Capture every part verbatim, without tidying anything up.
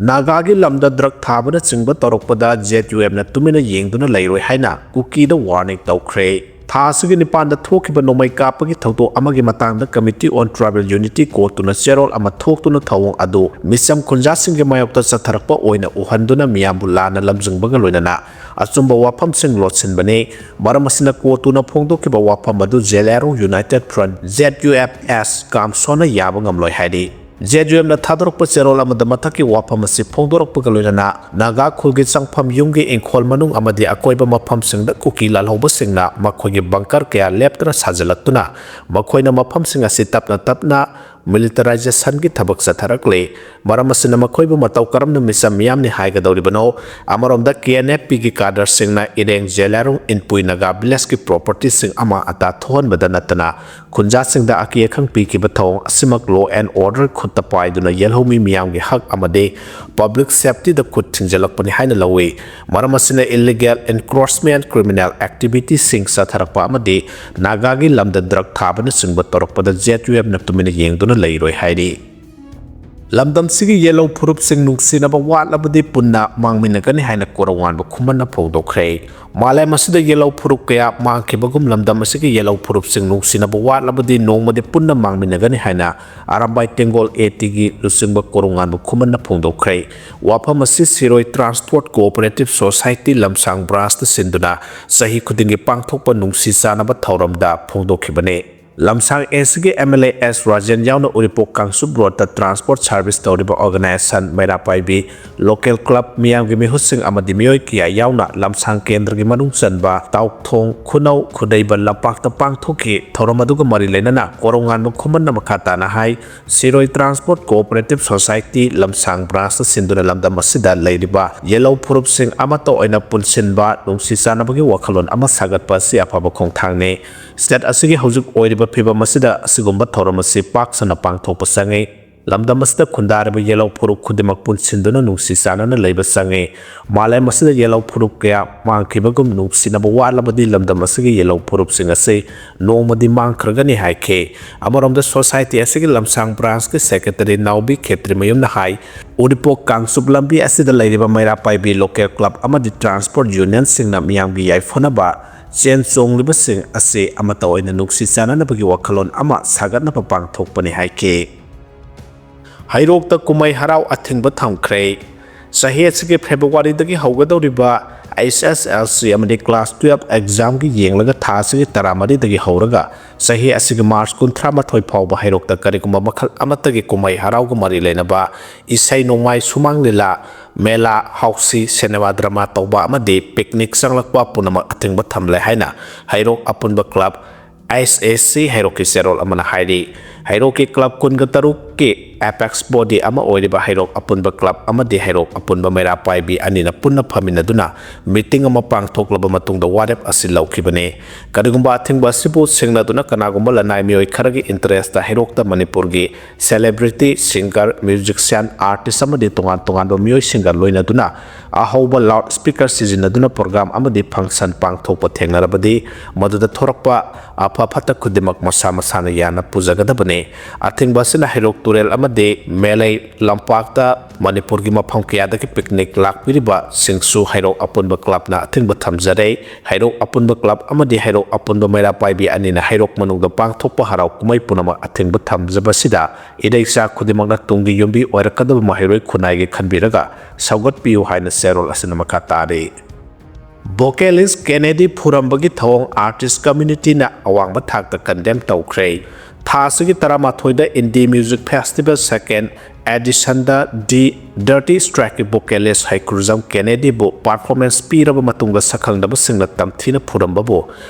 ꯅꯥꯒꯥꯒꯤ ꯂꯝꯗ ꯗ꯭ꯔꯒ ꯊꯥꯕꯅꯆꯤꯡꯕ ꯇꯧꯔꯛꯄꯗ Z U ꯑꯦꯝꯅ ꯇꯨꯃꯤꯟꯅ ꯌꯦꯡꯗꯨꯅ ꯂꯩꯔꯣꯏ ꯍꯥꯏꯅ ꯀꯨꯀꯤꯗ ꯋꯥꯔꯅꯤꯡ ꯇꯧꯈ꯭ꯔꯦ꯫ ꯊꯥ ꯑꯁꯤꯒꯤ ꯅꯤꯄꯥꯟꯗ ꯊꯣꯛꯈꯤꯕ ꯅꯣꯡꯃꯩ ꯀꯥꯞꯄꯒꯤ ꯊꯧꯗꯣꯛ ꯑꯃꯒꯤ ꯃꯇꯥꯡꯗ Committee on Tribal Unity ꯀꯣꯠꯇꯨꯅ ꯆꯦꯔꯣꯜ ꯑꯃ ꯊꯣꯛꯇꯨꯅ ꯊꯧꯑꯣꯡ ꯑꯗꯨ ꯃꯤꯆꯝ ꯈꯨꯟꯖꯥꯁꯤꯡꯒꯤ ꯃꯥꯌꯣꯛꯇ ꯆꯠꯊꯔꯛꯄ ꯑꯣꯏꯅ ꯎꯍꯟꯗꯨꯅ ꯃꯤꯌꯥꯝꯕꯨ ꯂꯥꯟꯅ ꯂꯝꯖꯤꯡꯕꯒ ꯂꯣꯏꯅꯅ ꯑꯆꯨꯝꯕ ꯋꯥꯐꯝꯁꯤꯡ ꯂꯣꯠꯁꯤꯟꯕꯅꯤ꯫ ꯃꯔꯝ ꯑꯁꯤꯅ ꯀꯣꯠꯇꯨꯅ ꯐꯣꯡꯗꯣꯛꯈꯤꯕ ꯋꯥꯐꯝ ꯑꯗꯨ ꯖꯦꯂꯦꯔꯣꯡ United Front, Z U F S, ꯀꯥꯝꯁꯣꯟꯅ ꯌꯥꯕ ꯉꯝꯂꯣꯏ ꯍꯥꯏꯔꯤ꯫ ꯖꯦꯠ ꯌꯨ ꯑꯦꯝꯅ ꯊꯥꯗꯣꯔꯛꯄ ꯆꯦꯔꯣꯜ ꯑꯃꯗ ꯃꯊꯛꯀꯤ ꯋꯥꯐꯝ ꯑꯁꯤ ꯐꯣꯡꯗꯣꯔꯛꯄꯒ ꯂꯣꯏꯅꯅ ꯅꯥꯒꯥ ꯈꯨꯜꯒꯤ ꯆꯪꯐꯝ ꯌꯨꯝꯒꯤ ꯏꯪꯈꯣꯜ ꯃꯅꯨꯡ ꯑꯃꯗꯤ ꯑꯀꯣꯏꯕ ꯃꯐꯝꯁꯤꯡꯗ ꯀꯨꯀꯤ ꯂꯥꯜꯍꯧꯕꯁꯤꯡꯅ ꯃꯈꯣꯏꯒꯤ ꯕꯪꯀꯔ ꯀꯌꯥ ꯂꯦꯞꯇꯅ ꯁꯥꯖꯤꯜꯂꯛꯇꯨꯅ ꯃꯈꯣꯏꯅ ꯃꯐꯝꯁꯤꯡ ꯑꯁꯤ ꯇꯞꯅ ꯇꯞꯅ ꯃꯤꯂꯤꯇꯔꯥꯏꯖꯦꯁꯟꯒꯤ ꯊꯕꯛ ꯆꯠꯊꯔꯛꯂꯤ꯫ ꯃꯔꯝ ꯑꯁꯤꯅ ꯃꯈꯣꯏꯕꯨ ꯃꯇꯧ ꯀꯔꯝꯅ ꯃꯤꯆꯝ ꯃꯤꯌꯥꯝꯅꯤ ꯍꯥꯏꯒꯗꯧꯔꯤꯕꯅꯣ? ꯑꯃꯔꯣꯝꯗ ꯀꯦ ꯑꯦꯟ ꯑꯦꯐ ꯄꯤꯒꯤ ꯀꯥꯗꯔꯁꯤꯡꯅ ꯏꯔꯦꯡ ꯖꯦꯂꯥꯔꯨꯡ ꯏꯟꯄꯨꯏ ꯅꯥꯒꯥ ꯚꯤꯂꯦꯖꯀꯤ ꯄ꯭ꯔꯣꯄꯔꯇꯤꯁꯤꯡ ꯑꯃ ꯑꯇꯥ ꯊꯣꯛꯍꯟꯕꯗ ꯅꯠꯇꯅ ꯈꯨꯟꯖꯥꯁꯤꯡꯗ ꯑꯀꯤ ꯑꯈꯪ ꯄꯤꯈꯤꯕ ꯊꯧꯑꯣꯡ ꯑꯁꯤꯃꯛ law and order ꯈꯨꯠꯇ ꯄꯥꯏꯗꯨꯅ ꯌꯦꯜꯍꯧꯃꯤ ꯃꯤꯌꯥꯝꯒꯤ ꯍꯛ ꯑꯃꯗꯤ ꯄꯕ꯭ꯂꯤꯛ ꯁꯦꯐꯇꯤꯗ ꯈꯨꯠ ꯊꯤꯡꯖꯤꯜꯂꯛꯄꯅꯤ ꯍꯥꯏꯅ ꯂꯧꯏ꯫ ꯃꯔꯝ ꯑꯁꯤꯅ ꯏꯂꯤꯒꯦꯜ ꯏꯟꯀ꯭ꯔꯣꯆꯃꯦꯟ, ꯀ꯭ꯔꯤꯃꯤꯅꯦꯜ ꯑꯦꯛꯇꯤꯚꯤꯇꯤꯁꯤꯡ ꯆꯠꯊꯔꯛꯄ ꯑꯃꯗꯤ ꯅꯥꯒꯥꯒꯤ ꯂꯝꯗ ꯗ꯭ꯔꯒ ꯊꯥꯕꯅꯆꯤꯡꯕ ꯇꯧꯔꯛꯄꯗ ꯖꯦꯠ ꯌꯨ ꯑꯦꯝꯅ ꯇꯨꯃꯤꯟꯅ ꯌꯦꯡꯗꯨꯅ ꯂꯩꯔꯣꯏ ꯍꯥꯏꯔꯤ꯫ ꯂꯝꯗꯝꯁꯤꯒꯤ ꯌꯦꯜꯍꯧ ꯐꯨꯔꯨꯞꯁꯤꯡ ꯅꯨꯡꯁꯤꯅꯕ ꯋꯥꯠꯂꯕꯗꯤ ꯄꯨꯟꯅ ꯃꯥꯡꯃꯤꯟꯅꯒꯅꯤ ꯍꯥꯏꯅ ꯀꯣꯔꯧꯉꯥꯟꯕ ꯈꯨꯃꯟꯅ ꯐꯣꯡꯗꯣꯛꯈ꯭ꯔꯦ꯫ ꯃꯥꯂꯦꯝ ꯑꯁꯤꯗ ꯌꯦꯜꯍꯧ ꯐꯨꯔꯨꯞ ꯀꯌꯥ ꯃꯥꯡꯈꯤꯕꯒꯨꯝ ꯂꯝꯗꯝ ꯑꯁꯤꯒꯤ ꯌꯦꯜꯍꯧ ꯐꯨꯔꯨꯞꯁꯤꯡ ꯅꯨꯡꯁꯤꯅꯕ ꯋꯥꯠꯂꯕꯗꯤ ꯅꯣꯡꯃꯗꯤ ꯄꯨꯟꯅ ꯃꯥꯡꯃꯤꯟꯅꯒꯅꯤ ꯍꯥꯏꯅ ꯑꯔꯥꯝꯕꯥꯏ ꯇꯦꯡꯒꯣꯜ ꯑꯦ ꯇꯤꯒꯤ ꯂꯨꯆꯤꯡꯕ ꯀꯣꯔꯧꯉꯥꯟꯕ ꯈꯨꯃꯟꯅ ꯐꯣꯡꯗꯣꯛꯈ꯭ꯔꯦ꯫ ꯋꯥꯐꯝ ꯑꯁꯤ ꯁꯤꯔꯣꯏ ꯇ꯭ꯔꯥꯟꯁꯄꯣꯔꯠ ꯀꯣꯑꯣꯄꯔꯦꯇꯤꯚ ꯁꯣꯁꯥꯏꯇꯤ ꯂꯝꯁꯥꯡ ꯕ꯭ꯔꯥꯟꯁꯇ ꯁꯤꯟꯗꯨꯅ ꯆꯍꯤ ꯈꯨꯗꯤꯡꯒꯤ ꯄꯥꯡꯊꯣꯛꯄ ꯅꯨꯡꯁꯤ ꯆꯥꯟꯅꯕ ꯊꯧꯔꯝꯗ ꯐꯣꯡꯗꯣꯛꯈꯤꯕꯅꯤ꯫ ꯂꯝꯁꯥꯡ ꯑꯦꯁꯤꯒꯤ M L A S Rajen ꯌꯥꯎꯅ ꯎꯔꯤꯄꯣꯛ ꯀꯥꯡꯆꯨꯞ ꯔꯣꯗꯇ ꯇ꯭ꯔꯥꯟꯁꯄꯣꯔꯠ ꯁꯥꯔꯚꯤꯁ ꯇꯧꯔꯤꯕ organisation Meira Paibi, local club, ꯃꯤꯌꯥꯝꯒꯤ ꯃꯤꯍꯨꯠꯁꯤꯡ ꯑꯃꯗꯤ ꯃꯤꯑꯣꯏ ꯀꯌꯥ ꯌꯥꯎꯅ ꯂꯝꯁꯥꯡ ꯀꯦꯟꯗ꯭ꯔꯒꯤ ꯃꯅꯨꯡ ꯆꯟꯕ ꯇꯥꯎꯊꯣꯡ, ꯈꯨꯅꯧ, ꯈꯨꯗꯩꯕ ꯂꯝꯄꯥꯛꯇ ꯄꯥꯡꯊꯣꯛꯈꯤ꯫ ꯊꯧꯔꯝ ꯑꯗꯨꯒ ꯃꯔꯤ ꯂꯩꯅꯅ ꯀꯣꯔꯧꯉꯥꯟꯕ ꯈꯨꯃꯟꯅ ꯃꯈꯥ ꯇꯥꯅ ꯍꯥꯏ, ꯁꯤꯔꯣꯏ ꯇ꯭ꯔꯥꯟꯁꯄꯣꯔꯠ ꯀꯣꯑꯣꯄꯔꯦꯇꯤꯚ ꯁꯣꯁꯥꯏꯇꯤ ꯂꯝꯁꯥꯡ ꯕ꯭ꯔꯥꯟꯁꯇ ꯁꯤꯟꯗꯨꯅ ꯂꯝꯗꯝ ꯑꯁꯤꯗ ꯂꯩꯔꯤꯕ ꯌꯦꯜꯍꯧ ꯐꯨꯔꯨꯞꯁꯤꯡ ꯑꯃꯠꯇ ꯑꯣꯏꯅ ꯄꯨꯟꯁꯤꯟꯕ, ꯅꯨꯡꯁꯤ ꯆꯥꯟꯅꯕꯒꯤ ꯋꯥꯈꯜꯂꯣꯟ ꯑꯃ ꯁꯥꯒꯠꯄ ꯑꯁꯤ ꯑꯐꯕ ꯈꯣꯡꯊꯥꯡꯅꯤ꯫ ꯁ꯭ꯇꯦꯠ ꯑꯁꯤꯒꯤ ꯍꯧꯖꯤꯛ ꯑꯣꯏꯔꯤꯕ ꯐꯤꯕꯝ ꯑꯁꯤꯗ ꯑꯁꯤꯒꯨꯝꯕ ꯊꯧꯔꯝ ꯑꯁꯤ ꯄꯥꯛ ꯁꯟꯅ ꯄꯥꯡꯊꯣꯛꯄ ꯆꯪꯏ꯫ ꯂꯝꯗꯝ ꯑꯁꯤꯗ ꯈꯨꯟꯗꯥꯔꯤꯕ ꯌꯦꯜꯍꯧ ꯐꯨꯔꯨꯞ ꯈꯨꯗꯤꯡꯃꯛ ꯄꯨꯟꯁꯤꯟꯗꯨꯅ ꯅꯨꯡꯁꯤ ꯆꯥꯟꯅꯅ ꯂꯩꯕ ꯆꯪꯏ꯫ ꯃꯥꯂꯦꯝ ꯑꯁꯤꯗ ꯌꯦꯜꯍꯧ ꯐꯨꯔꯨꯞ ꯀꯌꯥ ꯃꯥꯡꯈꯤꯕꯒꯨꯝ, ꯅꯨꯡꯁꯤꯅꯕ ꯋꯥꯠꯂꯕꯗꯤ ꯂꯝꯗꯝ ꯑꯁꯤꯒꯤ ꯌꯦꯜꯍꯧ ꯐꯨꯔꯨꯞꯁꯤꯡ ꯑꯁꯤ ꯅꯣꯡꯃꯗꯤ ꯃꯥꯡꯈ꯭ꯔꯒꯅꯤ ꯍꯥꯏꯈꯤ꯫ ꯑꯃꯔꯣꯝꯗ society ꯑꯁꯤꯒꯤ ꯂꯝꯁꯥꯡ branchꯀꯤ secretary ꯅꯥꯎꯕꯤ ꯈꯦꯇ꯭ꯔꯤꯃꯌꯨꯝꯅ ꯍꯥꯏ, ꯎꯔꯤꯄꯣꯛ ꯀꯥꯡꯆꯨꯞ ꯂꯝꯕꯤ ꯑꯁꯤꯗ ꯂꯩꯔꯤꯕ ꯃꯩꯔꯥ ꯄꯥꯏꯕꯤ local club ꯑꯃꯗꯤ transport unionꯁꯤꯡꯅ ꯃꯤꯌꯥꯝꯒꯤ ꯌꯥꯏꯐꯅꯕ ꯆꯦꯟ ꯆꯣꯡꯂꯤꯕꯁꯤꯡ ꯑꯁꯤ ꯑꯃꯠꯇ ꯑꯣꯏꯅ ꯅꯨꯡꯁꯤ ꯆꯥꯟꯅꯅꯕꯒꯤ ꯋꯥꯈꯜꯂꯣꯟ ꯑꯃ ꯁꯥꯒꯠꯅꯕ ꯄꯥꯡꯊꯣꯛꯄꯅꯤ ꯍꯥꯏꯈꯤ꯫ ꯍꯩꯔꯣꯛꯇ ꯀꯨꯝꯍꯩ ꯍꯔꯥꯎ ꯑꯊꯤꯡꯕ ꯊꯝꯈ꯭ꯔꯦ꯫ ꯆꯍꯤ ꯑꯁꯤꯒꯤ Februaryꯗꯒꯤ ꯍꯧꯒꯗꯧꯔꯤꯕ H S L C ꯑꯃꯗꯤ class twelve examꯒꯤ ꯌꯦꯡꯂꯒ ꯊꯥ ꯑꯁꯤꯒꯤ ꯇꯔꯥꯃꯔꯤꯗꯒꯤ ꯍꯧꯔꯒ ꯆꯍꯤ ꯑꯁꯤꯒꯤ March ꯀꯨꯟꯊ꯭ꯔꯥꯃꯥꯊꯣꯏ ꯐꯥꯎꯕ ꯍꯩꯔꯣꯛꯇ ꯀꯔꯤꯒꯨꯝꯕ ꯃꯈꯜ ꯑꯃꯠꯇꯒꯤ ꯀꯨꯝꯍꯩ ꯍꯔꯥꯎꯒ ꯃꯔꯤ ꯂꯩꯅꯕ ꯏꯁꯩ ꯅꯣꯡꯃꯥꯏ, ꯁꯨꯃꯥꯡ ꯂꯤꯂꯥ, ꯃꯦꯂꯥ, ꯍꯥꯎꯁꯤ, ꯁꯤꯅꯦꯃꯥ ꯗ꯭ꯔꯃꯥ ꯇꯧꯕ ꯑꯃꯗꯤ picnic ꯆꯪꯂꯛꯄ ꯄꯨꯝꯅꯃꯛ ꯑꯊꯤꯡꯕ ꯊꯝꯂꯦ ꯍꯥꯏꯅ ꯍꯩꯔꯣꯛ ꯑꯄꯨꯟꯕ club H S C ꯍꯩꯔꯣꯛꯀꯤ ꯆꯦꯔꯣꯜ ꯑꯃꯅ ꯍꯥꯏꯔꯤ꯫ ꯍꯩꯔꯣꯛꯀꯤ club ꯀꯨꯟꯒ ꯇꯔꯨꯛꯀꯤ apex body ꯑꯃ ꯑꯣꯏꯔꯤꯕ ꯍꯩꯔꯣꯛ ꯑꯄꯨꯟꯕ club ꯑꯃꯗꯤ ꯍꯩꯔꯣꯛ ꯑꯄꯨꯟꯕ ꯃꯩꯔꯥ ꯄꯥꯏꯕꯤ ꯑꯅꯤꯅ ꯄꯨꯟꯅ ꯐꯝꯃꯤꯟꯅꯗꯨꯅ meeting ꯑꯃ ꯄꯥꯡꯊꯣꯛꯂꯕ ꯃꯇꯨꯡꯗ ꯋꯥꯔꯦꯞ ꯑꯁꯤ ꯂꯧꯈꯤꯕꯅꯤ꯫ ꯀꯔꯤꯒꯨꯝꯕ ꯑꯊꯤꯡꯕ ꯑꯁꯤꯕꯨ ꯁꯤꯡꯅꯗꯨꯅ ꯀꯅꯥꯒꯨꯝꯕ ꯂꯅꯥꯏ ꯃꯤꯑꯣꯏ ꯈꯔꯒꯤ interestꯇ ꯍꯩꯔꯣꯛꯇ ꯃꯅꯤꯄꯨꯔꯒꯤ celebrity, singer, musician, artist ꯑꯃꯗꯤ ꯇꯣꯉꯥꯟ ꯇꯣꯉꯥꯟꯕ ꯃꯤꯑꯣꯏꯁꯤꯡꯒ ꯂꯣꯏꯅꯗꯨꯅ ꯑꯍꯧꯕ loud speaker ꯁꯤꯖꯤꯟꯅꯗꯨꯅ program ꯑꯃꯗꯤ function ꯄꯥꯡꯊꯣꯛꯄ ꯊꯦꯡꯅꯔꯕꯗꯤ, ꯃꯗꯨꯗ ꯊꯣꯔꯛꯄ ꯑꯐ ꯐꯠꯇ ꯈꯨꯗꯤꯡꯃꯛ ꯃꯁꯥ ꯃꯁꯥꯅ ꯌꯥꯅ ꯄꯨꯖꯒꯗꯕꯅꯤ꯫ ꯑꯊꯤꯡꯕ ꯑꯁꯤꯅ ꯍꯩꯔꯣꯛ ꯇꯨꯔꯦꯜ ꯑꯃꯗꯤ ꯃꯦꯂꯩ ꯂꯝꯄꯥꯛꯇ ꯃꯅꯤꯄꯨꯔꯒꯤ ꯃꯐꯝ ꯀꯌꯥꯗꯒꯤ picnic ꯂꯥꯛꯄꯤꯔꯤꯕꯁꯤꯡꯁꯨ ꯍꯩꯔꯣꯛ ꯑꯄꯨꯟꯕ clubꯅ ꯑꯊꯤꯡꯕ ꯊꯝꯖꯔꯦ꯫ ꯍꯩꯔꯣꯛ ꯑꯄꯨꯟꯕ club ꯑꯃꯗꯤ ꯍꯩꯔꯣꯛ ꯑꯄꯨꯟꯕ ꯃꯩꯔꯥ ꯄꯥꯏꯕꯤ ꯑꯅꯤꯅ ꯍꯩꯔꯣꯛ ꯃꯅꯨꯡꯗ ꯄꯥꯡꯊꯣꯛꯄ ꯍꯔꯥꯎ ꯀꯨꯝꯍꯩ ꯄꯨꯝꯅꯃꯛ ꯑꯊꯤꯡꯕ ꯊꯝꯖꯕꯁꯤꯗ ꯏꯔꯩꯆꯥ ꯈꯨꯗꯤꯡꯃꯛꯅ ꯇꯨꯡꯒꯤ ꯌꯨꯝꯕꯤ ꯑꯣꯏꯔꯛꯀꯗꯕ ꯃꯍꯩꯔꯣꯏ ꯈꯨꯟꯅꯥꯏꯒꯤ ꯈꯟꯕꯤꯔꯒ ꯁꯧꯒꯠꯄꯤꯌꯨ ꯍꯥꯏꯅ ꯆꯦꯔꯣꯜ ꯑꯁꯤꯅ ꯃꯈꯥ ꯇꯥꯔꯤ꯫ Vocalist Kennedy ꯐꯨꯔꯝꯕꯒꯤ ꯊꯧꯑꯣꯡ artist communityꯅ ꯑꯋꯥꯡꯕ ꯊꯥꯛꯇ condemn ꯇꯧꯈ꯭ꯔꯦ꯫ ꯊꯥ ꯑꯁꯤꯒꯤ ꯇꯔꯥꯃꯥꯊꯣꯏꯗ Indie Music Festival second editionꯗ The Dirty Strikeꯀꯤ vocalist Heikrujam Kennedyꯕꯨ performance ꯄꯤꯔꯕ ꯃꯇꯨꯡꯗ ꯁꯛꯈꯪꯗꯕꯁꯤꯡꯅ ꯇꯝꯊꯤꯅ ꯐꯨꯔꯝꯕꯕꯨ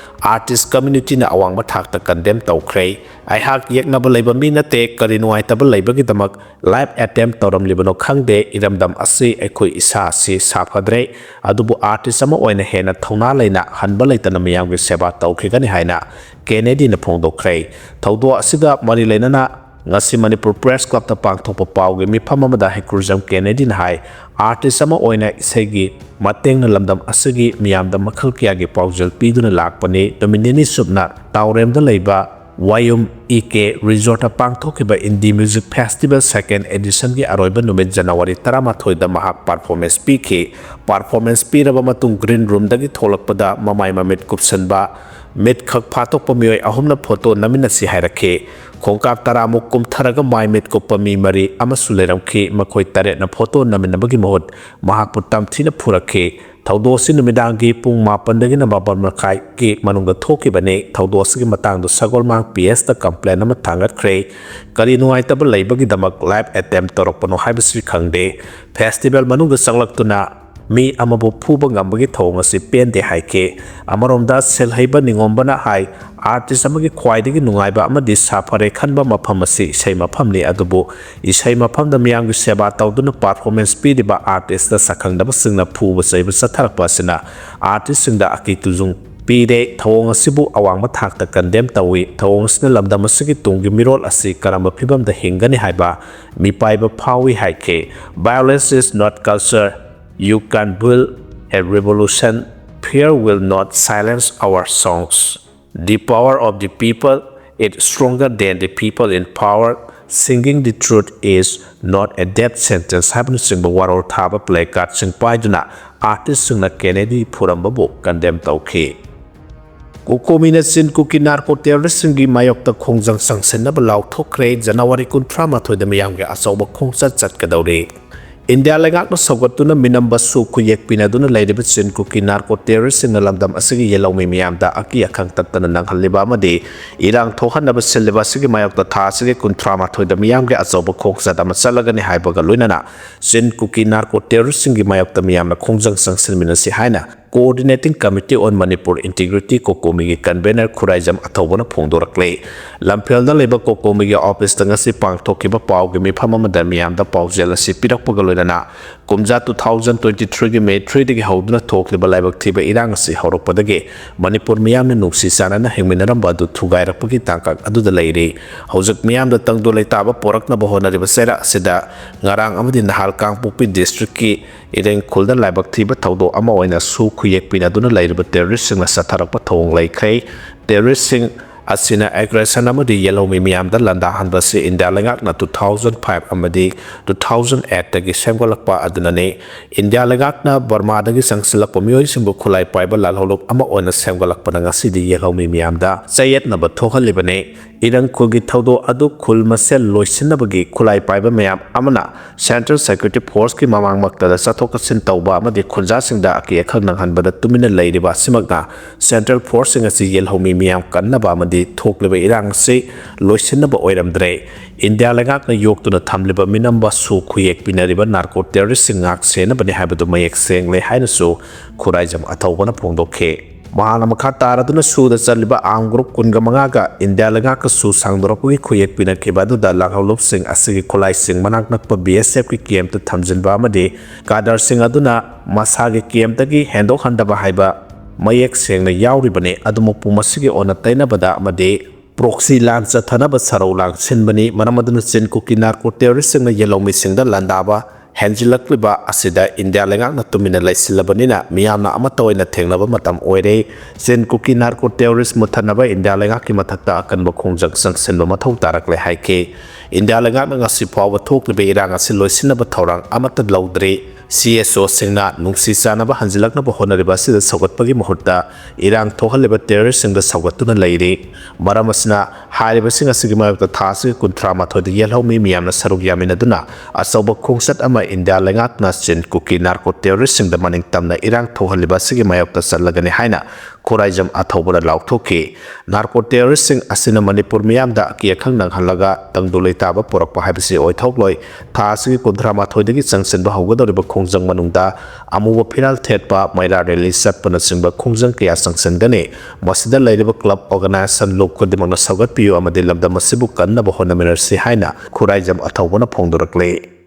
artist communityꯅ ꯑꯋꯥꯡꯕ ꯊꯥꯛꯇ condemn ꯇꯧꯈ꯭ꯔꯦ꯫ ꯑꯩꯍꯥꯛ ꯌꯦꯛꯅꯕ ꯂꯩꯕ ꯃꯤ ꯅꯠꯇꯦ, ꯀꯔꯤ ꯅꯨꯡꯉꯥꯏꯇꯕ ꯂꯩꯕꯒꯤꯗꯃꯛ live attempt ꯇꯧꯔꯝꯂꯤꯕꯅꯣ ꯈꯪꯗꯦ꯫ ꯏꯔꯝꯗꯝ ꯑꯁꯤ ꯑꯩꯈꯣꯏ ꯏꯁꯥ ꯑꯁꯤ ꯁꯥꯐꯗ꯭ꯔꯦ, ꯑꯗꯨꯕꯨ artist ꯑꯃ ꯑꯣꯏꯅ ꯍꯦꯟꯅ ꯊꯧꯅꯥ ꯂꯩꯅ ꯍꯟꯕ ꯂꯩꯇꯅ ꯃꯤꯌꯥꯝꯒꯤ ꯁꯦꯕꯥ ꯇꯧꯈꯤꯒꯅꯤ ꯍꯥꯏꯅ Kennedyꯅ ꯐꯣꯡꯗꯣꯛꯈ꯭ꯔꯦ꯫ ꯊꯧꯗꯣꯛ ꯑꯁꯤꯒ ꯃꯔꯤ ꯂꯩꯅꯅ ꯉꯁꯤ ꯃꯅꯤꯄꯨꯔ ꯄ꯭ꯔꯦꯁ ꯀ꯭ꯂꯕꯇ ꯄꯥꯡꯊꯣꯛꯄ ꯄꯥꯎꯒꯤ ꯃꯤꯐꯝ ꯑꯃꯗ ꯍꯩꯀ꯭ꯔꯨꯖꯝ ꯀꯦꯅꯦꯗꯤꯅ ꯍꯥꯏ, ꯑꯥꯔꯇꯤꯁ ꯑꯃ ꯑꯣꯏꯅ ꯏꯁꯩꯒꯤ ꯃꯇꯦꯡꯅ ꯂꯝꯗꯝ ꯑꯁꯤꯒꯤ ꯃꯤꯌꯥꯝꯗ ꯃꯈꯜ ꯀꯌꯥꯒꯤ ꯄꯥꯎꯖꯦꯜ ꯄꯤꯗꯨꯅ ꯂꯥꯛꯄꯅꯤ꯫ ꯅꯨꯃꯤꯠ ꯅꯤꯅꯤ ꯆꯨꯞꯅ ꯇꯥꯎꯔꯦꯝꯗ ꯂꯩꯕ ꯋꯥꯌꯨꯝ ꯏ ꯀꯦ ꯔꯤꯖꯣꯔꯠꯇ ꯄꯥꯡꯊꯣꯛꯈꯤꯕ ꯏꯟꯗꯤ ꯃ꯭ꯌꯨꯖꯤꯛ ꯐꯦꯁꯇꯤꯚꯦꯜ ꯁꯦꯀꯦꯟ ꯑꯦꯗꯤꯁꯟꯒꯤ ꯑꯔꯣꯏꯕ ꯅꯨꯃꯤꯠ ꯖꯅꯋꯥꯔꯤ ꯇꯔꯥꯃꯥꯊꯣꯏꯗ ꯃꯍꯥꯛ ꯄꯔꯐꯣꯔꯃꯦꯟꯁ ꯄꯤꯈꯤ꯫ ꯄꯔꯐꯣꯔꯃꯦꯟꯁ ꯄꯤꯔꯕ ꯃꯇꯨꯡ ꯒ꯭ꯔꯤꯟ ꯔꯨꯝꯗꯒꯤ ꯊꯣꯛꯂꯛꯄꯗ ꯃꯃꯥꯏ ꯃꯃꯤꯠ ꯀꯨꯞꯁꯟꯕ, ꯃꯤꯠ ꯈꯛ ꯐꯥꯠꯇꯣꯛꯄ ꯃꯤꯑꯣꯏ ꯑꯍꯨꯝꯅ ꯐꯣꯇꯣ ꯅꯝꯃꯤꯟꯅꯁꯤ ꯍꯥꯏꯔꯛꯈꯤ꯫ ꯈꯣꯡꯀꯥꯞ ꯇꯔꯥꯃꯨꯛ ꯀꯨꯝꯊꯔꯒ ꯃꯥꯏ ꯃꯤꯠ ꯀꯨꯞꯄ ꯃꯤ ꯃꯔꯤ ꯑꯃꯁꯨ ꯂꯩꯔꯝꯈꯤ꯫ ꯃꯈꯣꯏ ꯇꯔꯦꯠꯅ ꯐꯣꯇꯣ ꯅꯝꯃꯤꯟꯅꯕꯒꯤ ꯃꯍꯨꯠ ꯃꯍꯥꯛꯄꯨ ꯇꯝꯊꯤꯅ ꯐꯨꯔꯛꯈꯤ꯫ ꯊꯧꯗꯣꯛ ꯑꯁꯤ ꯅꯨꯃꯤꯗꯥꯡꯒꯤ ꯄꯨꯡ ꯃꯥꯄꯟꯗꯒꯤꯅ ꯃꯥꯄꯟ ꯃꯈꯥꯏꯒꯤ ꯃꯅꯨꯡꯗ ꯊꯣꯛꯈꯤꯕꯅꯤ꯫ ꯊꯧꯗꯣꯛ ꯑꯁꯤꯒꯤ ꯃꯇꯥꯡꯗ ꯁꯒꯣꯜꯃꯥꯡ ꯄꯤ ꯑꯦꯁꯇ ꯀꯝꯄ꯭ꯂꯦꯟ ꯑꯃ ꯊꯥꯡꯒꯠꯈ꯭ꯔꯦ꯫ ꯀꯔꯤ ꯅꯨꯡꯉꯥꯏꯇꯕ ꯂꯩꯕꯒꯤꯗꯃꯛ ꯂꯥꯏꯐ ꯑꯦꯇꯦꯝꯞ ꯇꯧꯔꯛꯄꯅꯣ ꯍꯥꯏꯕꯁꯤ ꯈꯪꯗꯦ꯫ ꯐꯦꯁꯇꯤꯚꯦꯜ ꯃꯅꯨꯡꯗ ꯆꯪꯂꯛꯇꯨꯅ ꯃꯤ ꯑꯃꯕꯨ ꯐꯨꯕ ꯉꯝꯕꯒꯤ ꯊꯧꯑꯣꯡ ꯑꯁꯤ ꯄꯦꯟꯗꯦ ꯍꯥꯏꯈꯤ꯫ ꯑꯃꯔꯣꯝꯗ ꯁꯦꯜꯍꯩꯕ ꯅꯤꯉꯣꯝꯕꯅ ꯍꯥꯏ, ꯑꯥꯔꯇꯤꯁ ꯑꯃꯒꯤ ꯈ꯭ꯋꯥꯏꯗꯒꯤ ꯅꯨꯡꯉꯥꯏꯕ ꯑꯃꯗꯤ ꯁꯥꯐꯔꯦ ꯈꯟꯕ ꯃꯐꯝ ꯑꯁꯤ ꯏꯁꯩ ꯃꯐꯝꯅꯤ, ꯑꯗꯨꯕꯨ ꯏꯁꯩ ꯃꯐꯝꯗ ꯃꯤꯌꯥꯝꯒꯤ ꯁꯦꯕꯥ ꯇꯧꯗꯨꯅ ꯄꯔꯐꯣꯔꯃꯦꯟꯁ ꯄꯤꯔꯤꯕ ꯑꯥꯔꯇꯤꯁꯇ ꯁꯛꯈꯪꯗꯕꯁꯤꯡꯅ ꯐꯨꯕ ꯆꯩꯕ ꯆꯠꯊꯔꯛꯄ ꯑꯁꯤꯅ ꯑꯥꯔꯇꯤꯁꯁꯤꯡꯗ ꯑꯀꯤ ꯇꯨꯖꯨꯡ ꯄꯤꯔꯦ꯫ ꯊꯧꯑꯣꯡ ꯑꯁꯤꯕꯨ ꯑꯋꯥꯡꯕ ꯊꯥꯛꯇ ꯀꯟꯗꯦꯝ ꯇꯧꯏ꯫ ꯊꯧꯑꯣꯡ ꯑꯁꯤꯅ ꯂꯝꯗꯝ ꯑꯁꯤꯒꯤ ꯇꯨꯡꯒꯤ ꯃꯤꯔꯣꯜ ꯑꯁꯤ ꯀꯔꯝꯕ ꯐꯤꯕꯝꯗ ꯍꯤꯡꯒꯅꯤ ꯍꯥꯏꯕ ꯃꯤꯄꯥꯏꯕ ꯐꯥꯎꯏ ꯍꯥꯏꯈꯤ꯫ Violence is not culture. You can build a revolution. Fear will not silence our songs. The power of the people is stronger than the people in power. Singing the truth is not a death sentence ꯍꯥꯏꯕꯅꯆꯤꯡꯕ ꯋꯥꯔꯣꯜ ꯊꯥꯕ play ꯀꯥꯔꯗꯁꯤꯡ ꯄꯥꯏꯗꯨꯅ ꯑꯥꯔꯇꯤꯁꯁꯤꯡꯅ ꯀꯦꯅꯦꯗꯤ ꯐꯨꯔꯝꯕꯕꯨ condemn ꯇꯧꯈꯤ꯫ ꯀꯣꯀꯣꯃꯤꯅ ꯆꯤꯟ ꯀꯨꯀꯤ narco ꯇꯦꯔꯣꯔꯤꯁꯁꯤꯡꯒꯤ ꯃꯥꯌꯣꯛꯇ ꯈꯣꯡꯖꯪ ꯆꯪꯁꯤꯟꯅꯕ ꯂꯥꯎꯊꯣꯛꯈ꯭ꯔꯦ꯫ ꯖꯅꯋꯥꯔꯤ ꯀꯨꯟꯊ꯭ꯔꯥ ꯃꯥꯊꯣꯏꯗ ꯃꯤꯌꯥꯝꯒꯤ ꯑꯆꯧꯕ ꯈꯣꯡꯆꯠ ꯆꯠꯀꯗꯧꯔꯤ꯫ ꯏꯟꯗꯤꯌꯥ ꯂꯩꯉꯥꯛꯅ ꯁꯧꯒꯠꯇꯨꯅ ꯃꯤꯅꯝꯕꯁꯨ ꯈꯨꯌꯦꯛ ꯄꯤꯅꯗꯨꯅ ꯂꯩꯔꯤꯕ ꯆꯤꯟ ꯀꯨꯀꯤ ꯅꯥꯔꯀꯣ ꯇꯦꯔꯣꯔꯤꯁꯁꯤꯡꯅ ꯂꯝꯗꯝ ꯑꯁꯤꯒꯤ ꯌꯦꯜꯍꯧꯃꯤ ꯃꯤꯌꯥꯝꯗ ꯑꯀꯤ ꯑꯈꯪ ꯇꯠꯇꯅ ꯅꯪꯍꯜꯂꯤꯕ ꯑꯃꯗꯤ ꯏꯔꯥꯡ ꯊꯣꯛꯍꯟꯅꯕ ꯁꯤꯜꯂꯤꯕ ꯑꯁꯤꯒꯤ ꯃꯥꯌꯣꯛꯇ ꯊꯥ ꯑꯁꯤꯒꯤ ꯀꯨꯟꯊ꯭ꯔꯥ ꯃꯥꯊꯣꯏꯗ ꯃꯤꯌꯥꯝꯒꯤ ꯑꯆꯧꯕ ꯈꯣꯡꯆꯠ ꯑꯃ ꯆꯠꯂꯒꯅꯤ ꯍꯥꯏꯕꯒ ꯂꯣꯏꯅꯅ ꯆꯤꯟ ꯀꯨꯀꯤ ꯅꯥꯔꯀꯣ ꯇꯦꯔꯣꯔꯤꯁꯁꯤꯡꯒꯤ ꯃꯥꯌꯣꯛꯇ ꯃꯤꯌꯥꯝꯅ ꯈꯣꯡꯖꯪ ꯆꯪꯁꯤꯟꯃꯤꯟꯅꯁꯤ ꯍꯥꯏꯅ Coordinating Committee on Manipur Integrity, ꯀꯣꯀꯣꯃꯤꯒꯤ ꯀꯟꯚꯦꯅꯔ ꯈꯨꯔꯥꯏꯖꯝ ꯑꯊꯧꯕꯅ ꯐꯣꯡꯗꯣꯔꯛꯂꯦ꯫ ꯂꯝꯐꯦꯜꯗ ꯂꯩꯕ ꯀꯣꯀꯣꯃꯤꯒꯤ ꯑꯣꯐꯤꯁꯇ ꯉꯁꯤ ꯄꯥꯡꯊꯣꯛꯈꯤꯕ ꯄꯥꯎꯒꯤ ꯃꯤꯐꯝ ꯑꯃꯗ ꯃꯤꯌꯥꯝꯗ ꯄꯥꯎꯖꯦꯜ ꯑꯁꯤ ꯄꯤꯔꯛꯄꯒ ꯂꯣꯏꯅꯅ ꯀꯨꯝꯖꯥ two thousand twenty threeꯒꯤ May threeꯗꯒꯤ ꯍꯧꯗꯨꯅ ꯊꯣꯛꯂꯤꯕ ꯂꯥꯏꯕꯛ ꯊꯤꯕ ꯏꯔꯥꯡ ꯑꯁꯤ ꯍꯧꯔꯛꯄꯗꯒꯤ ꯃꯅꯤꯄꯨꯔ ꯃꯤꯌꯥꯝꯅ ꯅꯨꯡꯁꯤ ꯆꯥꯟꯅꯅ ꯍꯤꯡꯃꯤꯟꯅꯔꯝꯕ ꯑꯗꯨ ꯊꯨꯒꯥꯏꯔꯛꯄꯒꯤ ꯇꯥꯡꯀꯛ ꯑꯗꯨꯗ ꯂꯩꯔꯤ꯫ ꯍꯧꯖꯤꯛ ꯃꯤꯌꯥꯝꯗ ꯇꯪꯗꯨ ꯂꯩꯇꯥꯕ ꯄꯣꯔꯛꯅꯕ ꯍꯣꯠꯅꯔꯤꯕ ꯆꯩꯔꯥꯛ ꯑꯁꯤꯗ ꯉꯔꯥꯡ ꯑꯃꯗꯤ ꯅꯍꯥꯜ ꯀꯥꯡꯄꯣꯛꯄꯤ districtꯀꯤ ꯏꯔꯦꯡꯈꯨꯜꯗ ꯂꯥꯏꯕꯛ ꯊꯤꯕ ꯊꯧꯗꯣꯛ ꯑꯃ ꯑꯣꯏꯅ ꯁꯨ ꯈꯨꯌꯦꯛ ꯄꯤꯅꯗꯨꯅ ꯂꯩꯔꯤꯕ terroristꯁꯤꯡꯅ ꯆꯠꯊꯔꯛꯄ ꯊꯧꯑꯣꯡ ꯂꯩꯈ꯭ꯔꯦ꯫ Terroristꯁꯤꯡ ꯑꯁꯤꯅ aggression ꯑꯃꯗꯤ ꯌꯦꯜꯍꯧꯃꯤ ꯃꯤꯌꯥꯝꯗ ꯂꯥꯟꯗꯥꯍꯟꯕ ꯑꯁꯤ ꯏꯟꯗꯤꯌꯥ ꯂꯩꯉꯥꯛꯅ two thousand five ꯑꯃꯗꯤ two thousand eightꯇꯒꯤ ꯁꯦꯝꯒꯠꯂꯛꯄ ꯑꯗꯨꯅꯅꯤ꯫ ꯏꯟꯗꯤꯌꯥ ꯂꯩꯉꯥꯛꯅ ꯕꯔꯃꯥꯗꯒꯤ ꯆꯪꯁꯤꯜꯂꯛꯄ ꯃꯤꯑꯣꯏꯁꯤꯡꯕꯨ ꯈꯨꯠꯂꯥꯏ ꯄꯥꯏꯕ ꯂꯥꯜꯍꯧꯂꯨꯞ ꯑꯃ ꯑꯣꯏꯅ ꯁꯦꯝꯒꯠꯂꯛꯄꯅ ꯉꯁꯤꯗꯤ ꯌꯦꯜꯍꯧꯃꯤ ꯃꯤꯌꯥꯝꯗ ꯆꯌꯦꯠꯅꯕ ꯊꯣꯛꯍꯜꯂꯤꯕꯅꯤ꯫ ꯏꯔꯪꯈꯨꯜꯒꯤ ꯊꯧꯗꯣꯛ ꯑꯗꯨ ꯈꯨꯜ ꯃꯁꯦꯜ ꯂꯣꯏꯁꯤꯟꯅꯕꯒꯤ ꯈꯨꯠꯂꯥꯏ ꯄꯥꯏꯕ ꯃꯌꯥꯝ ꯑꯃꯅ Central Security Forceꯀꯤ ꯃꯃꯥꯡꯃꯛꯇꯗ ꯆꯠꯊꯣꯛ ꯆꯠꯁꯤꯟ ꯇꯧꯕ ꯑꯃꯗꯤ ꯈꯨꯟꯖꯥꯁꯤꯡꯗ ꯑꯀꯤ ꯑꯈꯪ ꯅꯪꯍꯟꯕꯗ ꯇꯨꯃꯤꯟꯅ ꯂꯩꯔꯤꯕ ꯑꯁꯤꯃꯛꯅ Central Forceꯁꯤꯡ ꯑꯁꯤ ꯌꯦꯜꯍꯧꯃꯤ ꯃꯤꯌꯥꯝ ꯀꯟꯅꯕ ꯑꯃꯗꯤ ꯊꯣꯛꯂꯤꯕ ꯏꯔꯥꯡ ꯑꯁꯤ ꯂꯣꯏꯁꯤꯟꯅꯕ ꯑꯣꯏꯔꯝꯗ꯭ꯔꯦ꯫ ꯏꯟꯗꯤꯌꯥ ꯂꯩꯉꯥꯛꯅ ꯌꯣꯛꯇꯨꯅ ꯊꯝꯂꯤꯕ ꯃꯤꯅꯝꯕ ꯁꯨ ꯈꯨꯌꯦꯛ ꯄꯤꯅꯔꯤꯕ narco terroristꯁꯤꯡ ꯉꯥꯛ ꯁꯦꯟꯅꯕꯅꯤ ꯍꯥꯏꯕꯗꯨ ꯃꯌꯦꯛ ꯁꯦꯡꯂꯦ ꯍꯥꯏꯅꯁꯨ ꯈꯨꯔꯥꯏꯖꯝ ꯑꯊꯧꯕꯅ ꯐꯣꯡꯗꯣꯛꯈꯤ꯫ ꯃꯍꯥꯛꯅ ꯃꯈꯥ ꯇꯥꯔꯗꯨꯅ ꯁꯨꯗ ꯆꯠꯂꯤꯕ armed group ꯀꯨꯟꯒ ꯃꯉꯥꯒ ꯏꯟꯗꯤꯌꯥ ꯂꯩꯉꯥꯛꯀ ꯁꯨ ꯁꯥꯡꯗꯣꯔꯛꯄꯒꯤ ꯈꯨꯌꯦꯛ ꯄꯤꯅꯈꯤꯕ ꯑꯗꯨꯗ ꯂꯥꯜꯍꯧꯂꯨꯞꯁꯤꯡ ꯑꯁꯤꯒꯤ ꯈꯨꯠꯂꯥꯏꯁꯤꯡ ꯃꯅꯥꯛ ꯅꯛꯄ BSFꯀꯤ campꯇ ꯊꯝꯖꯤꯟꯕ ꯑꯃꯗꯤ cadreꯁꯤꯡ ꯑꯗꯨꯅ ꯃꯁꯥꯒꯤ campꯇꯒꯤ ꯍꯦꯟꯗꯣꯛꯍꯟꯗꯕ ꯍꯥꯏꯕ ꯃꯌꯦꯛ ꯁꯦꯡꯅ ꯌꯥꯎꯔꯤꯕꯅꯤ꯫ ꯑꯗꯨꯃꯛꯄꯨ ꯃꯁꯤꯒꯤ ꯑꯣꯟꯅ ꯇꯩꯅꯕꯗ ꯑꯃꯗꯤ proxy ꯂꯥꯟ ꯆꯠꯊꯅꯕ ꯁꯔꯧ ꯂꯥꯡꯁꯤꯟꯕꯅꯤ꯫ ꯃꯔꯝ ꯑꯗꯨꯅ ꯆꯤꯟ ꯀꯨꯀꯤ narco terroristꯁꯤꯡꯅ ꯌꯦꯜꯍꯧꯃꯤꯁꯤꯡꯗ ꯂꯥꯟꯗꯥꯕ ꯍꯦꯟꯖꯤꯜꯂꯛꯂꯤꯕ ꯑꯁꯤꯗ ꯏꯟꯗꯤꯌꯥ ꯂꯩꯉꯥꯛꯅ ꯇꯨꯃꯤꯟꯅ ꯂꯩꯁꯤꯜꯂꯕꯅꯤꯅ ꯃꯤꯌꯥꯝꯅ ꯑꯃꯠꯇ ꯑꯣꯏꯅ ꯊꯦꯡꯅꯕ ꯃꯇꯝ ꯑꯣꯏꯔꯦ꯫ ꯆꯤꯟ ꯀꯨꯀꯤ narco terrorist ꯃꯨꯠꯊꯠꯅꯕ ꯏꯟꯗꯤꯌꯥ ꯂꯩꯉꯥꯛꯀꯤ ꯃꯊꯛꯇ ꯑꯀꯟꯕ ꯈꯣꯡꯖꯪ ꯆꯪꯁꯤꯟꯕ ꯃꯊꯧ ꯇꯥꯔꯛꯂꯦ ꯍꯥꯏꯈꯤ꯫ ꯏꯟꯗꯤꯌꯥ ꯂꯩꯉꯥꯛꯅ ꯉꯁꯤ ꯐꯥꯎꯕ ꯊꯣꯛꯂꯤꯕ ꯏꯔꯥꯡ ꯑꯁꯤ ꯂꯣꯏꯁꯤꯟꯅꯕ ꯊꯧꯔꯥꯡ ꯑꯃꯠꯇ ꯂꯧꯗ꯭ꯔꯤ꯫ CSOꯁꯤꯡꯅ ꯅꯨꯡꯁꯤ ꯆꯥꯟꯅꯕ ꯍꯟꯖꯤꯜꯂꯛꯅꯕ ꯍꯣꯠꯅꯔꯤꯕ ꯑꯁꯤꯗ ꯁꯧꯒꯠꯄꯒꯤ ꯃꯍꯨꯠꯇ ꯏꯔꯥꯡ ꯊꯣꯛꯍꯜꯂꯤꯕ terroristꯁꯤꯡꯗ ꯁꯧꯒꯠꯇꯨꯅ ꯂꯩꯔꯤ꯫ ꯃꯔꯝ ꯑꯁꯤꯅ ꯍꯥꯏꯔꯤꯕꯁꯤꯡ ꯑꯁꯤꯒꯤ ꯃꯥꯌꯣꯛꯇ ꯊꯥ ꯑꯁꯤꯒꯤ ꯀꯨꯟꯊ꯭ꯔꯥ ꯃꯥꯊꯣꯏꯗ ꯌꯦꯜꯍꯧꯃꯤ ꯃꯤꯌꯥꯝꯅ ꯁꯔꯨꯛ ꯌꯥꯃꯤꯟꯅꯗꯨꯅ ꯑꯆꯧꯕ ꯈꯣꯡꯆꯠ ꯑꯃ ꯏꯟꯗꯤꯌꯥ ꯂꯩꯉꯥꯛꯅ ꯆꯤꯟ ꯀꯨꯀꯤ narco terroristꯁꯤꯡꯗ ꯃꯅꯤꯡ ꯇꯝꯅ ꯏꯔꯥꯡ ꯊꯣꯛꯍꯜꯂꯤꯕ ꯑꯁꯤꯒꯤ ꯃꯥꯌꯣꯛꯇ ꯆꯠꯂꯒꯅꯤ ꯍꯥꯏꯅ ꯈꯨꯔꯥꯏꯖꯝ ꯑꯊꯧꯕꯅ ꯂꯥꯎꯊꯣꯛꯈꯤ꯫ Narco terroristꯁꯤꯡ ꯑꯁꯤꯅ ꯃꯅꯤꯄꯨꯔ ꯃꯤꯌꯥꯝꯗ ꯑꯀꯤ ꯑꯈꯪ ꯅꯪꯍꯜꯂꯒ ꯇꯪꯗꯨ ꯂꯩꯇꯥꯕ ꯄꯨꯔꯛꯄ ꯍꯥꯏꯕꯁꯤ ꯑꯣꯏꯊꯣꯛꯂꯣꯏ꯫ ꯊꯥ ꯑꯁꯤꯒꯤ ꯀꯨꯟꯊ꯭ꯔꯥ ꯃꯥꯊꯣꯏꯗꯒꯤ ꯆꯪꯁꯤꯟꯕ ꯍꯧꯒꯗꯧꯔꯤꯕ ꯈꯣꯡꯖꯪ ꯃꯅꯨꯡꯗ ꯑꯃꯨꯕ ꯐꯤꯔꯥꯜ ꯊꯦꯠꯄ, ꯃꯩꯔꯥ rally ꯆꯠꯄꯅꯆꯤꯡꯕ ꯈꯣꯡꯖꯪ ꯀꯌꯥ ꯆꯪꯁꯤꯟꯒꯅꯤ꯫ ꯃꯁꯤꯗ ꯂꯩꯔꯤꯕ club organization ꯂꯨꯞ ꯈꯨꯗꯤꯡꯃꯛꯅ ꯁꯧꯒꯠꯄꯤꯌꯨ ꯑꯃꯗꯤ ꯂꯝꯗꯝ ꯑꯁꯤꯕꯨ ꯀꯟꯅꯕ ꯍꯣꯠꯅꯃꯤꯟꯅꯁꯤ ꯍꯥꯏꯅ ꯈꯨꯔꯥꯏꯖꯝ ꯑꯊꯧꯕꯅ ꯐꯣꯡꯗꯣꯔꯛꯂꯤ꯫